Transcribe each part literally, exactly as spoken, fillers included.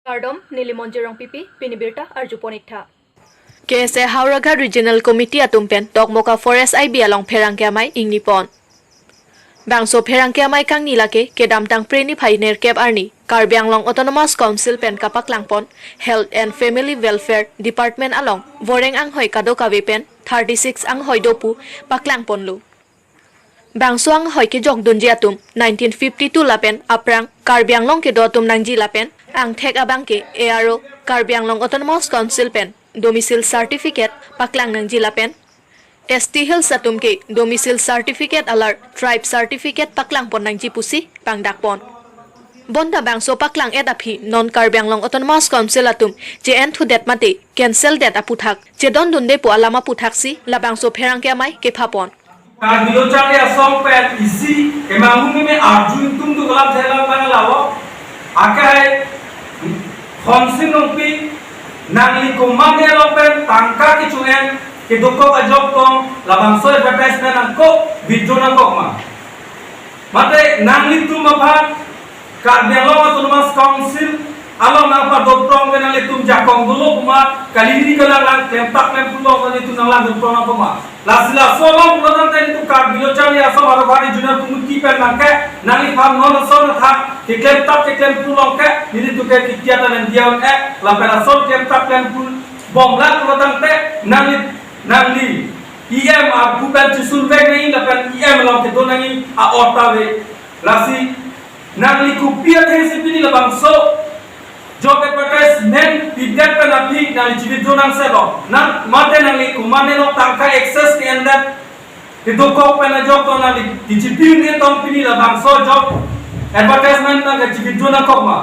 Kardom, neli Monjir Rongpipi, pini birta arjupon iktha. K S A Howraghat Regional Committee atum pen Dokmoka Forest I B along pherangke amei ingni pon. Bangso pherangke amei kangni lake kedamtang Phre niphai nerkep arni Karbi Anglong Autonomous Council pen kapaklang pon Health and Family Welfare Department along voreng anghoi kadokave pen thirty six anghoi do pu paklang ponlo. Bangso anghoi kejokdunji atum nineteen fifty-two lapen aphrang Karbi Anglong kedo atum nangji lapen angthek abang ke A R O Karbi Anglong Autonomous Council pen domicile certificate paklang nangji lapen S T Hills atum ke domicile certificate alar tribe certificate paklang pon nangji pusi pangdak pon. Bonta bangso paklang et aphi non Karbi Anglong Autonomous Council atum J N thudet mate cancel det aputhak chedondunde pu alam aputhaksi labangso pherangke amei kepha pon. Karbi Lo Charli Asong pen isi emang humi me arju ingtung tu kelam thelang lang lawo. Akai Khonsing Rongpi nangli komatne along pen tangka kechungen kedokok ajok tong labangso advertisement nangkok withdraw nangkok ma. Mate nanglitum aphan Karbi Anglong Autonomous Council along nangpadoprong ke nanglitum jakong dolo pu ma, kali ni kalang lang klemtak klemphu long nanglitum nanglang doprong nang pu ma. Lasi laso along pulo tangte nelitum Karbi Lo Charli Asong Howraghat Regional Committee pen nangke nangliphan non ason athak keklemtak keklemphu long ke nelitum ke kitia ta nang diaun eh lapen ason klemtak klemphu bomlang pulo tangte nangli nangli E M arpu pen chisun vek nangji lapen E M along kedo nangji a-ot ta ave. Lasi nangli kopi athengsi pini labangso job advertisement pidet pen aphi nangli chi-withdraw nang selo. Nang mate nangli komatne lo tangka excess ke-endet kedokok pen ajok tong nangli kichipi ne tong pini labangso job advertisement nang ke chi-withdraw nangkok ma.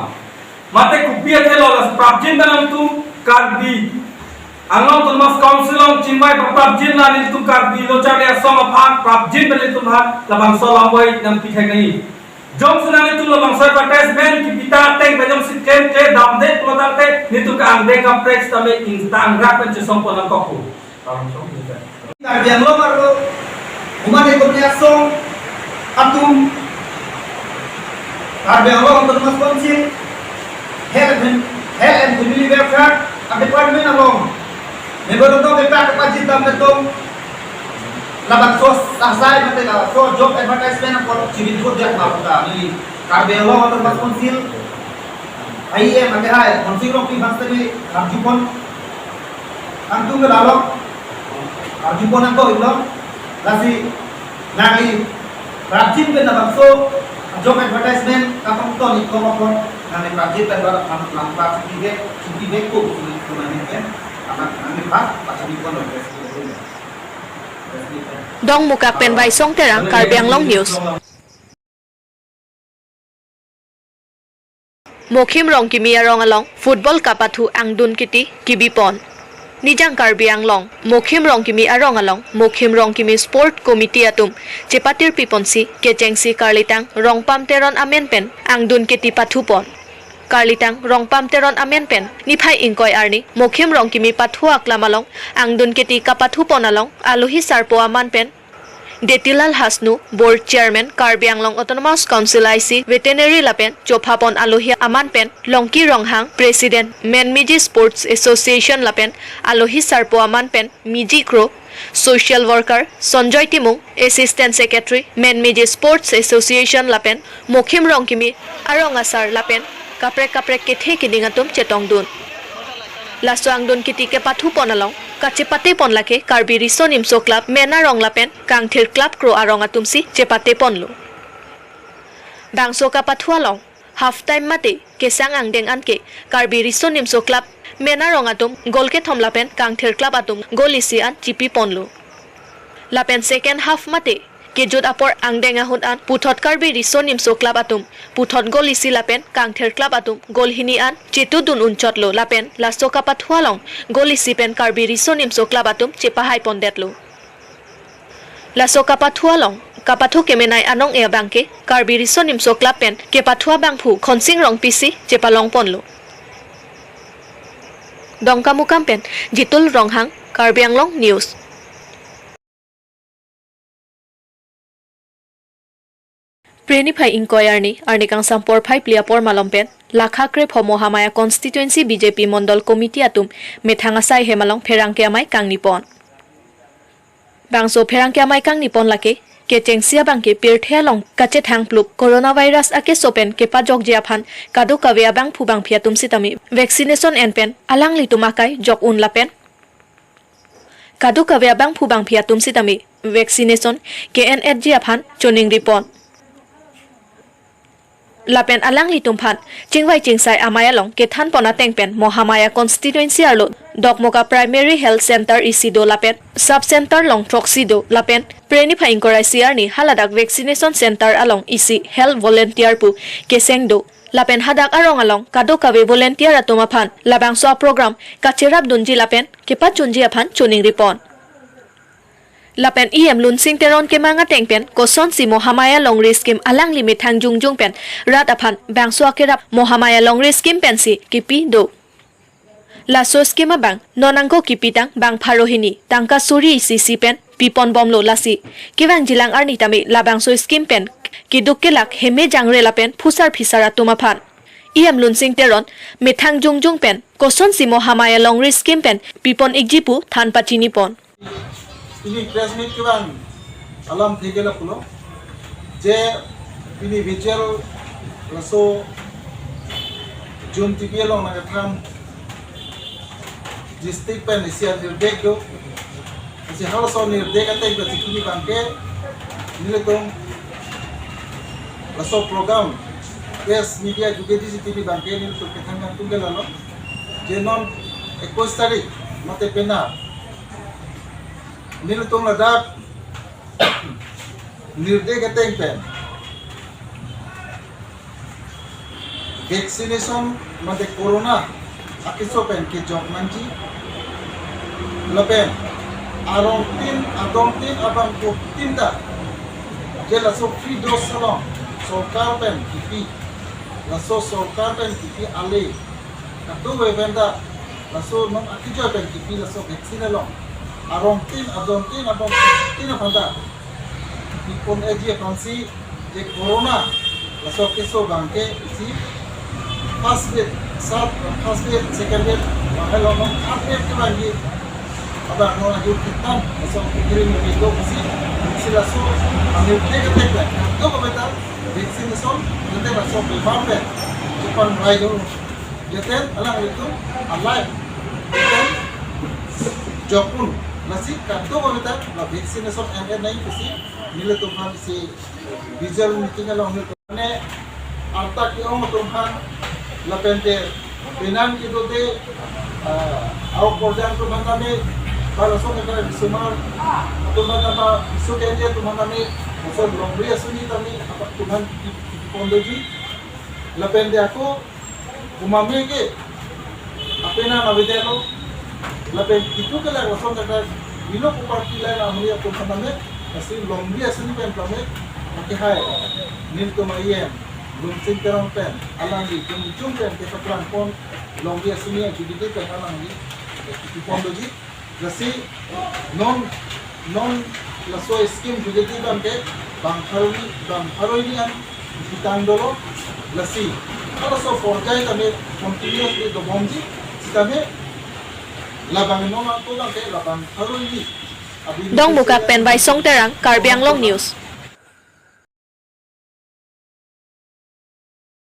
Mate kopi athelo la prapjin pen nangtum Karbi Anglong Autonomous Council along chingvai prapjin la nelitum Karbi Lo Charli Asong aphan prapjin pen nelitum aphan labangso lamboi nangpi thek nangji. Jongsi nanglitum labangso advertisement kipi ta ateng pen jongsi klemkle damde pulo tangte nelitum ke angdeng kaprek sitame ingtang rak pen chesong pon nangkok pu. Karbi Anglong arlo human ekonomi asong atum Karbi Anglong Autonomous Council Health and, Health and Family Welfare Department along memorandum paper kepajit dam beton labangso asai mate labangso job advertisement apot chi-withdraw diak ma puta neli Karbi Anglong Autonomous Council I E M ake hai Khonsing Rongpi bangsa ni arjupon. Angtung ke lalok arjupon angko iklong lasi nangli prapjin pen labangso job advertisement katong ton iklong apon nangli prapjin pen bar lampa chupivek chupivek ko chupivek ko nangli pen anak nangli pas pachupivek ko. Dongmukak pen Vaisong Terang, Karbi Anglong News. Mokhim Rongkimi arong along football kapathu angdun kiti kibipon. Nijang Karbi Anglong Mokhim Rongkimi arong along Mokhim Rongkimi Sport Committee atum chepatir piponsi kechengsi Karlitang Rongpam Teron amen pen angdun kiti pathupon. Karlitang Rongpam Teron amen pen niphai ingkoi arni Mokhim Rongkimi pathu aklam along angdun kiti kapathupon along alohi sarpo aman pen Detilal Hasnu, Board Chairman, Karbi Anglong Autonomous Council I C, Veterinary lapen chophapon alohi aman pen Longki Ronghang, President, Menmiji Sports Association lapen alohi sarpo aman pen Miji Kro, Social Worker, Sonjoy Timung, Assistant Secretary, Menmiji Sports Association lapen Mokhim Rongkimi arong asar lapen kaprek kaprek kethe keding atum chetongdun. Laso angdun kiti kepathupon along kachepatepon lake Karbi Riso Nimso Club men arong lapen Kangthir Club Kro arong atumsi chepateponlo. Bangso kapathu along half time mate kesang angdeng anke Karbi Riso Nimso Club men arong atum goal kethom lapen Kangthir Club atum goal isi an chipiponlo. Lapen second half mate kejut apor angdeng ahut an puthot Karbi Riso Nimso Club atum puthot goal isi lapen Kangthir Club atum goal hini an chetudun unchotlo lapen laso kapathu along goal isi pen Karbi Riso Nimso Club atum chepahaipondetlo. Laso kapathu along kapathu kemenei anong-e abangke Karbi Riso Nimso Club pen kepathu abangphu Khonsing Rongpi si chepalongponlo. Dongkamukam pen Jitul Ronghang, Karbi Anglong News. Preniphai ingkoi arni, arni kangsam porphai phli apor malom pen, Lakha Krepho Mahamaya Constituency B J P Mondol Committee atum methang asai hem along pherangke amei kangni pon. Bangso pherangke amei kangni pon lake, kechengsi abangke pirthe along kachethang plup coronavirus akeso pen kepajokji aphan kadokave abangphu bangphi atum sitame vaccination en pen alanglitum akai jok un lapen kadokave abangphu bangphi atum sitame vaccination ke-en-etji aphan choningri pon. Lapen alanglitum aphan chingvai chingsai amei along kethan pon ateng pen Mahamaya Constituency arlo Dokmoka Primary Health Center isi do lapen Sub Center along throksi do lapen Preniphai ingkoi ra isi arni haladak vaccination center along isi health volunteer pu keseng do lapen hadak arong along kadokave volunteer atum aphan labangso aprogram kacherapdunji lapen kepachunji aphan choningri pon. Lapen E M Lunsing Teron kemang ateng pen kosonsi Mahamaya Longri Scheme alangli methang jongjong pen rat aphan bangso akerap Mahamaya Longri Scheme pensi kipi do. Laso scheme abang non angko kipitang bang pharo hini tangka suri isi isi pen pipon bomlo lasi kevangjilang arni tame labangso scheme pen keduk kelak heme jangre lapen phusar phisar atum aphan E M Lunsing Teron methang jongjong pen kosonsi Mahamaya Longri Scheme pen pipon ikji pu than pachini pon. Pini press meet kevang alamthe ke lapulo je pini virtual laso June T V along nangkethan district pen isi nirdek do. Isi halaso nirdek ateng pen isi pini abangke nelitum laso program press media jogedi isi pini abangke nelitum kethan nangtum ke lalo je non ekuis tarik mate penap nelitum ladak nirdek ateng pen vaccination mate corona akeso pen kejok nangji lapen arongtin adongtin abangphutin ta je laso free dose along sorkar pen kipi, laso sorkar pen kipi ale kadokave pen ta laso non akejoi pen kipi laso vaccine along arongtin adongtin abangphutin aphan ta kipipon-eji aphansi je corona laso akeso abangke isi first wave, sat first wave, second wave, lahai along non third wave kevangji abang non aju kitan laso kiring kiring do isi, isi laso anir tek tek tek kadokave ta vaccination jate laso bemar pen chepangrai do. Jate alanglitum alai jate jok un lasi kadokave ta la vaccination en-et nangji pusi nelitum aphan isi visual meeting along nelitum mane arta ke-ong atum aphan lapen te penan kedo te, ah, auk porjang atum aphan tame, ba laso ke bisomar atum aphan tame, biso ke atum aphan tame, laso longri asuni tame atum aphan kipon doji lapen te ako umame ke apenan avedetlo lapen kitu kelak lason kelak below poverty line amri atum aphan tame lasi longri asuni pen tame akehai nelitum E M Lunsing Teron pen alangli jongjong pen kepaklang pon longri asuni ajudidi pen alangli kipon doji. Lasi non, non laso scheme jogedi abangke bang pharo hini, bang pharo hini an kitang dolo. Lasi halaso porjai tame continuously dobomji sitame labang non ako abangke labang pharo hini abin Dongmukak pen Baisong Terang, Karbi Anglong News.